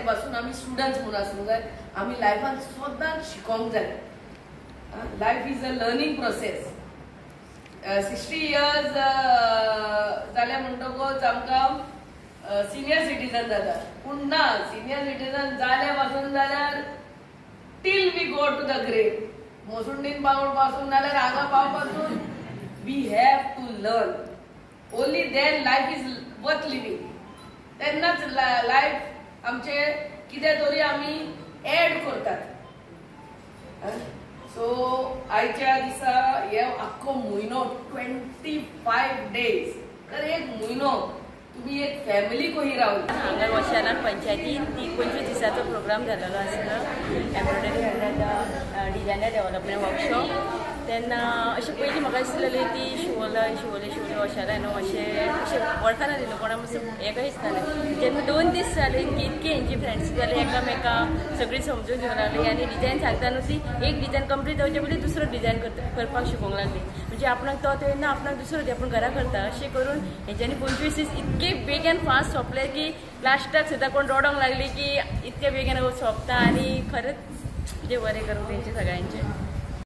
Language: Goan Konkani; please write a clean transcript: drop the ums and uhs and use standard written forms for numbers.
डेथ पासून आमी स्टुडंट्स म्हणून आसूंक जाय. आमी लायफान सदांच शिकोंक जाय. Life is a learning process. 60 years जाल्या म्हणटकूच आमकां सिनियर सिटीजन जाता, पूण ना, सिनियर सिटीजन जाल्या पासून जाल्यार till we go to the grave, मोसुंडीन पावून पासून जाल्यार हांगा पाव पासून we have to learn. Only then life is worth living. तेन्नाच लायफ आमचे कितें तरी आमी एड करतात. सो आयच्या दिसा हे आख्खो म्हयनो 25 डेज तर एक म्हयनो तुम्ही एक फॅमिली कशी रावली. हांगा वशालान पंचायतीन ती 25 दिसाचो प्रोग्राम जाल्लो आसलो, एम्ब्रॉयडरी आनी डिजायनर डेव्हलपमेंट वर्कशॉप. तेन्ना अशें पयलीं म्हाका दिसलेलें ती शिवोले शिवोले शिवोले वशाला न्हू अशें अशें वळखनासलें न्हू कोणा मातसो हें कशें दिसतालें. जेन्ना 2 दीस जाले की इतकी हेंची फ्रेंड्स जाली एकामेका सगळीं समजून घेवंक लागली आनी डिजायन सांगता न्हू ती एक डिजायन कंप्लीट जावचे पयलीं दुसरो डिजायन करपाक शिकोवंक लागली. म्हणजे आपणाक तो येना आपणाक दुसरो दी आपण घरा करता. अशें करून हेंच्यांनी 25 दीस इतके बेगीन फास्ट सोंपले की लास्टाक सुद्दां कोण रडोंक लागली की इतके बेगीन सोंपता. आनी खरेंच जे बरें करूं तेंचे सगळ्यांचे.